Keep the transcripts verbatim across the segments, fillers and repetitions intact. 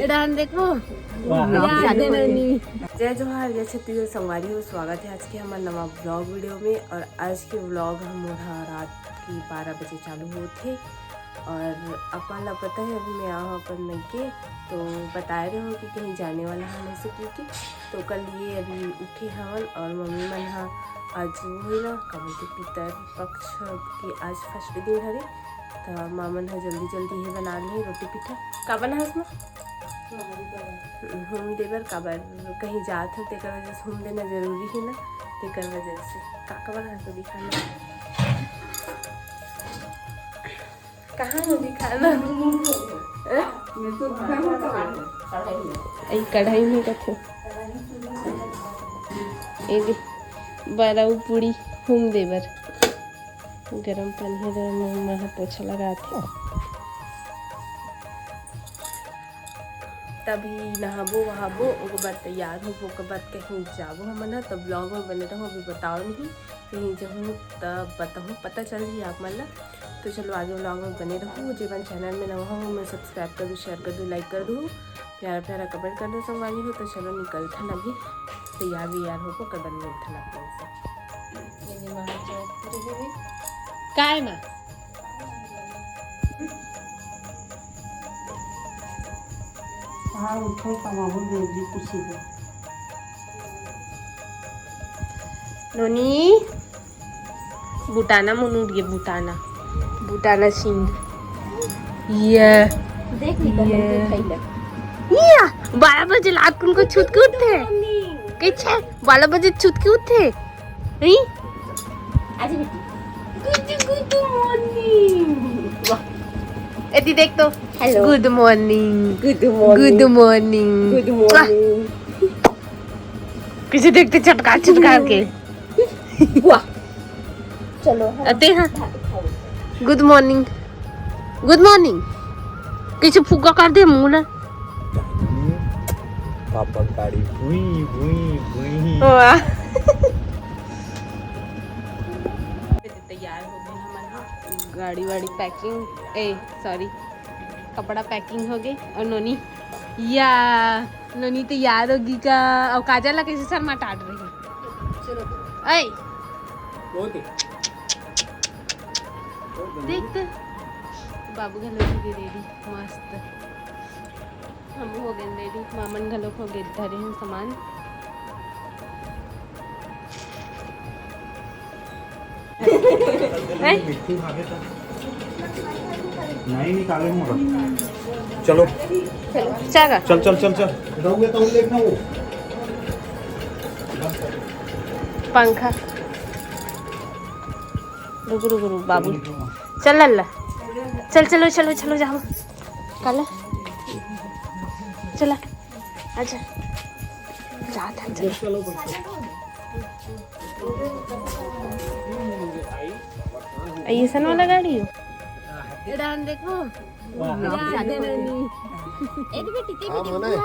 Dance देखो। वाह। जय जोहार, जय छत्तीसगढ़ संगवारी हो, स्वागत है आज के हमर नवा ब्लॉग वीडियो में। और आज के ब्लॉग हमर ह रात के बारह बजे चालू होत हे। और अपन ला पता है, अभी मैं आऊँ अपन मइके, तो बताए रहे हो कि कहीं जाने वाला है नहीं से, क्योंकि तो कल ये अभी उठे हवन और मम्मी मन ह आज वो है ना, का बोलते, पितर पक्ष के आज फर्स्ट दिन हरे, तो माँ मन ह जल्दी जल्दी हे बना ले रोटी पीठा। का बना हस माँ? हूम दे बर, काबर कहीं जात हो, तेकर वजह से हूम देना जरूरी है ना, तेकर वजह से। का, का बना हस दिखाना? कहाँ हो दिखाना? हैं? ए कढ़ाई में कथे। ए दे, बरऊ पूड़ी हूम दे बर। गरम पानी हे, गरम मम्मा ह पोछा लगात हे। तभी नहाबो वहाबो, ओकर बाद तैयार होबो, ओकर बाद कहीं जाबो हमन ह। तो ब्लॉग में बने रहो, अभी बताओ नहीं, कहीं जाहूँ तब बताहूँ, पता चल जाही आप मन ला। तो चलो आगे ब्लॉग में बने रहो। जे मन चैनल में नवा हो, मैं सब्सक्राइब कर दो, शेयर कर दो, लाइक कर दो, प्यारा प्यारा कमेंट कर दो संगवारी हो। तो चलो निकलथन अभी, तैयार वैयार होबो, ओकर बाद मिलथन आप लोग से। ये दे माँ चौक पूरी हे। काय माँ? हाँ, उठो, कमाबो, बेबी, कुछ हो। नोनी, बुटाना मुन उठ गे, बुटाना, बुटाना सिंह। ये, देख ली, ये। या, बारह बजे लात कुन को छुत के उठथे? कैसे? बारह बजे छुत के उठथे? नहीं? आज बेटी। गुड, गुड मॉर्निंग। वाह। एती देख तो। हेलो। गुड मॉर्निंग। गुड मॉर्निंग। गुड मॉर्निंग। गुड मॉर्निंग। कैसे देखते चटका चटका के। वाह। चलो, हम अते हाँ। भात खाओ। गुड मॉर्निंग। गुड मॉर्निंग। कैसे फुग्गा कर दे मुंह ना। पापा गाड़ी भुई, भुई, भुई। वाह। तैयार हो गए हमारे गाड़ी वाड़ी पैकिंग, ए, सॉरी, कपड़ा पैकिंग हो गए। और नोनी, या, नोनी तैयार होगी का? और काजल ला कैसे शर्मा टाट रही? ऐ, बहुत ही। देख तो, बाबू घलो हो गए रेडी, मस्त। हम हो गए रेडी, मामन घलो हो गए, धरे हैं सामान। हैं? नहीं निकाले हूँ। चलो। चल, चल, चल, चल। रहुए तो देखना वो। पंखा। रुक, रुक, रुक, बाबू। चल, लल्ला। चल, चलो, चलो, चलो, जाओ। काला। चला। अच्छा। जात हन, चला। ऐसन वाला गाड़ी हो? ये डांस देखो। वाह। ए दे बेटी, ते हाँ, बेटी मने। बुआ।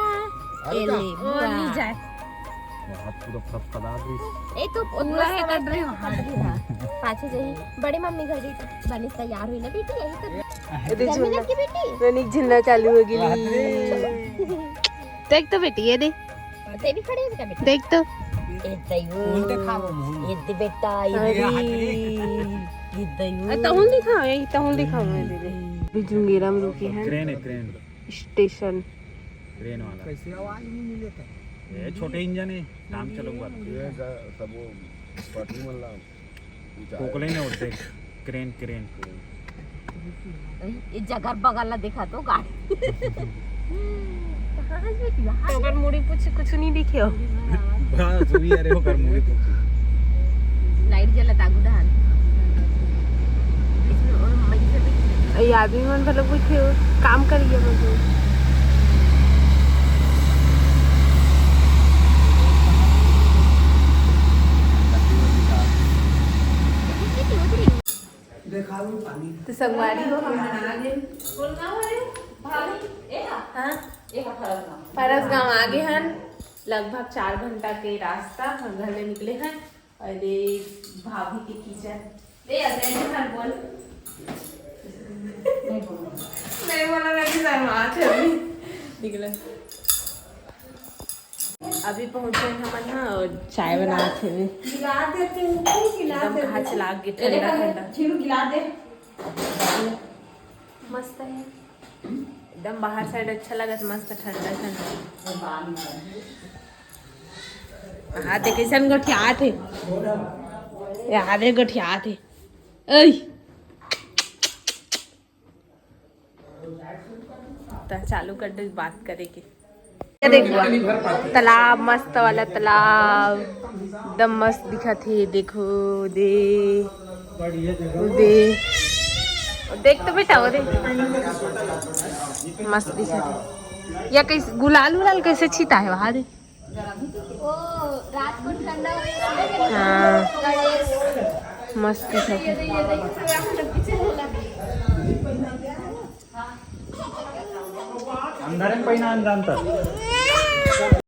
अरे ए का? ले, ओ, बुआ। नहीं जाए। हाथ पूरा फदफदा गइस। ए तो पूरा पूरा है, कट रही हो, हाथ भी रहा। पाछे जाही। बड़ी मम्मी घर बनिस तैयार हुई ना बेटी, यही तो ए दे जमीन झूलना। की बेटी। रनिक झूलना चालू हो गई। बाप रे। देख तो बेटी, ये दे। तेरी खड़ी है बेटा, बेटी। देख तो। ए दयू। उल्टे खाओ मुंह। ये दे बेटा, ये अरे। दे। ये दयू। ए, तहुल दिखाओ, ये तहुल दिखाओ, ये दे दे। भी जुंगेरा में रुकी है। क्रेन है, क्रेन। स्टेशन। क्रेन वाला। कैसे आवाज नहीं मिले था? ये छोटे इंजन है, काम चलो बात। ये ग-, सब वो पटरी मन ला ऊंचा है। पोकले ने होते, क्रेन, क्रेन। ये जगर बगल ला देखा तो गाड़ी। कहाँ है बेटी? वहाँ तो ओकर मुड़ी पूछ कुछ नहीं दिखे हो। बस वही, अरे ओकर मुड़ी पूछ। लाइट जलत आगू डहान। ये आदमी मन घलो कुछ काम करिए मजदूर। तो संगवारी हो, हम बना ले। हाँ, फरस गांव आ गए हन। लगभग चार घंटा के रास्ता हम घर ले निकले हैं। अरे भाभी के किचन। ए, अजय जी, हर बोल। हाथ है अभी। निकले। अभी पहुंचे हैं हमन ह, और चाय बनात हे। गिला देते हैं, गिला एकदम देते कहाँ हैं। चला के ये देखो, ठंडा ठंडा। छीनू गिला दे। मस्त है एकदम, बाहर साइड अच्छा लगत, मस्त ठंडा ठंडा। हाँ, देख कैसन गोठियात हे। यहाँ देख गोठियात हे। ऐ। त चालू कर दे बात करे के। ये देखो, तालाब, मस्त वाला तालाब, एकदम मस्त दिखत हे। देखो दे, दे, देख तो बेटा, वो दे, मस्त दिखत हे। या कैसे गुलाल उलाल कैसे छीता है वहाँ दे? वो रात को ठंडा हो गया। हाँ, मस्त दिखत हे। अंधारे में पहिना अंधार।